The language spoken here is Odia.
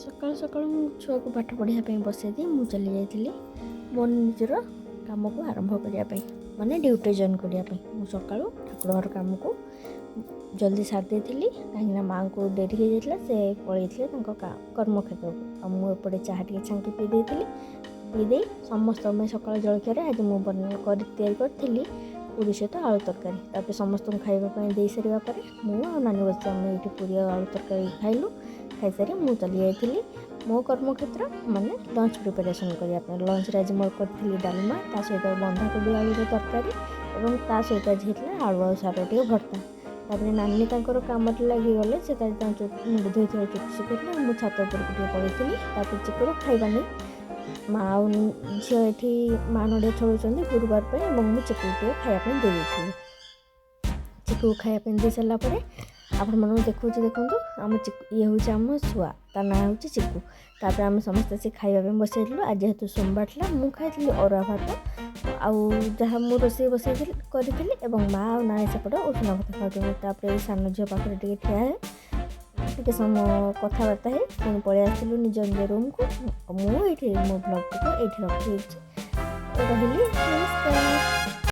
ସକାଳୁ ସକାଳୁ ମୁଁ ଛୁଆକୁ ପାଠ ପଢ଼ିବା ପାଇଁ ବସାଇ ଦେଇ ମୁଁ ଚାଲି ଯାଇଥିଲି ମୋ ନିଜର କାମକୁ ଆରମ୍ଭ କରିବା ପାଇଁ, ମାନେ ଡ୍ୟୁଟି ଜଏନ୍ କରିବା ପାଇଁ। ମୁଁ ସକାଳୁ ଠାକୁର ଘର କାମକୁ ଜଲ୍ଦି ସାରି ଦେଇଥିଲି, କାହିଁକିନା ମାଆଙ୍କୁ ଡେରି ହେଇଯାଇଥିଲା, ସେ ପଳେଇଥିଲେ ତାଙ୍କ କର୍ମକ୍ଷେତ୍ରକୁ। ଆଉ ମୁଁ ଏପଟେ ଚାହା ଟିକେ ଛାଙ୍କି ପିଇ ଦେଇଥିଲି। ପିଇ ଦେଇ ସମସ୍ତଙ୍କ ପାଇଁ ସକାଳ ଜଳଖିଆରେ ଆଜି ମୁଁ କରି ତିଆରି କରିଥିଲି ପୁରୀ ସହିତ ଆଳୁ ତରକାରୀ। ତାପରେ ସମସ୍ତଙ୍କୁ ଖାଇବା ପାଇଁ ଦେଇସାରିବା ପରେ ମୁଁ ଆଉ ନାନୀ ବସି ଆମେ ଏଇଠି ପୁରୀ ଆଉ ଆଳୁ ତରକାରୀ ଖାଇଲୁ। ଖାଇସାରି ମୁଁ ଚାଲି ଯାଇଥିଲି ମୋ କର୍ମକ୍ଷେତ୍ର, ମାନେ ଲଞ୍ଚ ପ୍ରିପାରେସନ୍ କରିବା ପାଇଁ। ଲଞ୍ଚରେ ଆଜି ମୁଁ କରିଥିଲି ଡାଲମା, ତା ସହିତ ବନ୍ଧାକୋବି ଆଳୁର ତରକାରୀ ଏବଂ ତା ସହିତ ଆଜି ହେଇଥିଲା ଆଳୁ ଆଉ ସାରୁ ଟିକେ ଭର୍ତ୍ତା। ତାପରେ ନାନୀ ତାଙ୍କର କାମରେ ଲାଗିଗଲେ। ସେ ତାର ତାଙ୍କ ମୁଣ୍ଡ ଧୋଇଥିବା ଚୁଟି ଶୁଖେଇଥିଲେ। ମୁଁ ଛାତ ଉପରକୁ ଟିକେ ପଳେଇଥିଲି। ତାପରେ ଚିକୁର ଖାଇବା ନେଇ ମା ଆଉ ଝିଅ ଏଠି, ମା ନଡ଼ିଆ ଛଡ଼ଉଛନ୍ତି ଗୁରୁବାର ପାଇଁ ଏବଂ ମୁଁ ଚିକୁକୁ ଟିକେ ଖାଇବା ପାଇଁ ଦେଇ ଦେଇଥିଲି। ଚିକୁକୁ ଖାଇବା ପାଇଁ ଦେଇ ସାରିଲା ପରେ ଆପଣମାନଙ୍କୁ ଦେଖାଉଛି, ଦେଖନ୍ତୁ ଆମ ଚିକୁ। ଇଏ ହେଉଛି ଆମ ଶୁଆ, ତା ନାଁ ହେଉଛି ଚିକୁ। ତାପରେ ଆମେ ସମସ୍ତେ ଆସି ଖାଇବା ପାଇଁ ବସାଇଥିଲୁ। ଆଜି ଯେହେତୁ ସୋମବାର ଥିଲା, ମୁଁ ଖାଇଥିଲି ଅରୁଆ ଭାତ ଆଉ ଯାହା ମୁଁ ରୋଷେଇ ବସେଇଥିଲି କରିଥିଲି ଏବଂ ମା ଆଉ ନାନୀ ସେପଟେ ଉଷୁନା ଭାତ ଖାଉଛନ୍ତି। ତାପରେ ଏଇ ସାନ ଝିଅ ପାଖରେ ଟିକେ ଠିଆ ହେଇ ଟିକେ ସମୟ କଥାବାର୍ତ୍ତା ହେଇ ପୁଣି ପଳେଇ ଆସିଥିଲୁ ନିଜ ନିଜ ରୁମ୍କୁ। ମୁଁ ଏଇଠି ମୋ ବ୍ଲଗ୍ଟିକୁ ଏଇଠି ରଖିଦେଇଛି, ରହିଲି, ନମସ୍କାର।